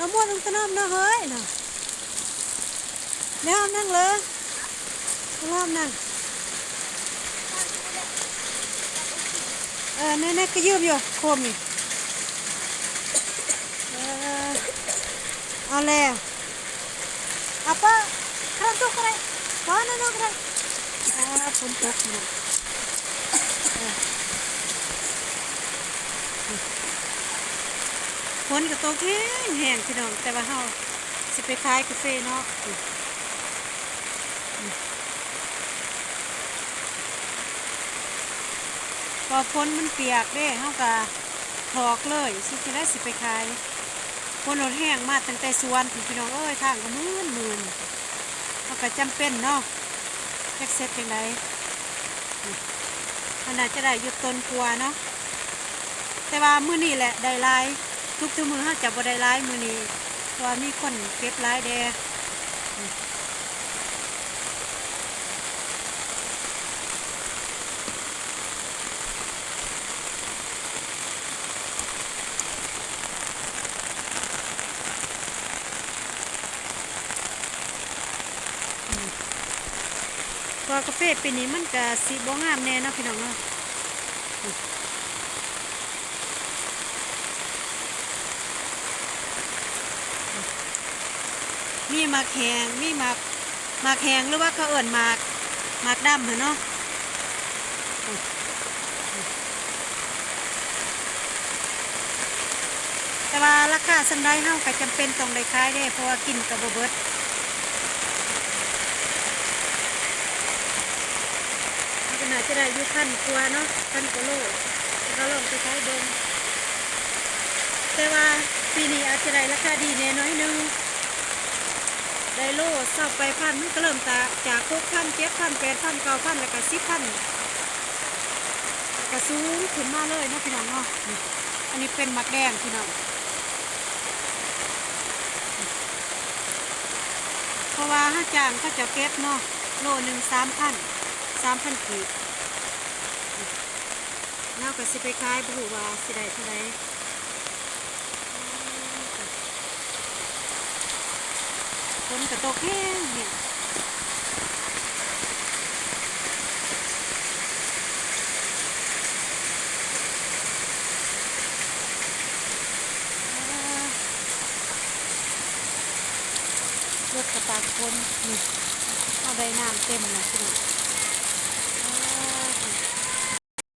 ເອົາໝວກລົງຕະໜອມເນາະເຮີ້ຍເນາະ. ແລ້ວຫ້າມນັ່ງເລີຍ ຫ້າມນັ່ງ. ເອີ ແນ່ໆ ກະຢືມຢູ່ ໂຄມນີ້. ເອີ ເອົາແລ້ວ. ເອົາປະ ຂ້າງຕົກກໍໄດ້ ປະນັ້ນກໍໄດ້. ອາ ຝົນຕົກພີ່ນ້ອງ ເອີ ຝົນກໍຕົກແຮງແຮງພີ່ນ້ອງ ແຕ່ວ່າເຮົາຊິໄປຂາຍກາເຟເນາະ. ເພາະຝົນມັນປຽກເດ້ ເຮົາກໍຖອກເລີຍ ຊິຈັ່ງໃດຊິໄປຂາຍ. ຝົນລົດແຮງມາຕັ້ງແຕ່ສວນພຸ້ນ ພີ່ນ້ອງເອີຍ ທາງກໍມື່ນໆ ເຮົາກໍຈຳເປັນເນາະ ຈັກເຮັດຈັ່ງໃດ. ມັນໜ້າຈະໄດ້ຢູ່ຕົ້ນກວ່າເນາະ ແຕ່ວ່າມື້ນີ້ແຫຼະໄດ້ຫຼາຍ ທຸກໆມື້ເຮົາຈະບໍ່ໄດ້ຫຼາຍມື້ນີ້ ເພາະວ່າມີຄົນເກັບຫຼາຍແດ່. ເພາະວ່າກາເຟປີນີ້ມັນກະຊິບໍ່ງາມແດ່ເນາະ ພີ່ນ້ອງເນາະ. ມີໝາກແຫ້ງ ມີໝາກ ໝາກແຫ້ງ ຫຼືວ່າເຂົາເອີ້ນໝາກ ໝາກດຳຫັ້ນເນາະ. ແຕ່ວ່າລາຄາສ່ຳໃດເຮົາກໍຈຳເປັນຕ້ອງໄດ້ຂາຍເດ້ ເພາະວ່າກິນກໍບໍ່ເບິດ. ມັນກໍໜ້າຈະໄດ້ຢູ່ພັນກວ່າເນາະ ພັນກວ່າໂລ ແຕ່ກໍລອງໄປຂາຍເບິ່ງ. ແຕ່ວ່າປີນີ້ອາດຈະໄດ້ລາຄາດີແດ່ໜ້ອຍໜຶ່ງ ໄດ້ໂລຊາວປາຍພັນ ມັນກໍເລີ່ມຈາກ ຈາກຫົກພັນ ເຈັດພັນ ແປດພັນ ເກົ້າພັນ ແລ້ວກໍສິບພັນ ແລ້ວກໍສູງຂຶ້ນມາເລີຍເນາະ ພີ່ນ້ອງເນາະ. ອັນນີ້ເປັນໝາກແດງ ພີ່ນ້ອງ ເພາະວ່າເຮົາຈ້າງເຂົາເຈົ້າເກັບເນາະ ໂລໜຶ່ງສາມພັນ ສາມພັນກີບ. ລາວກໍຊິໄປຂາຍ ບໍ່ຮູ້ວ່າຊິໄດ້ເທົ່າໃດ. ຝົນກໍຕົກແຮງໆ ລົດກະຕາກຝົນ ນີ້ ເຮົາໄດ້ນ້ຳເຕັມແລ້ວ ພີ່ນ້ອງ.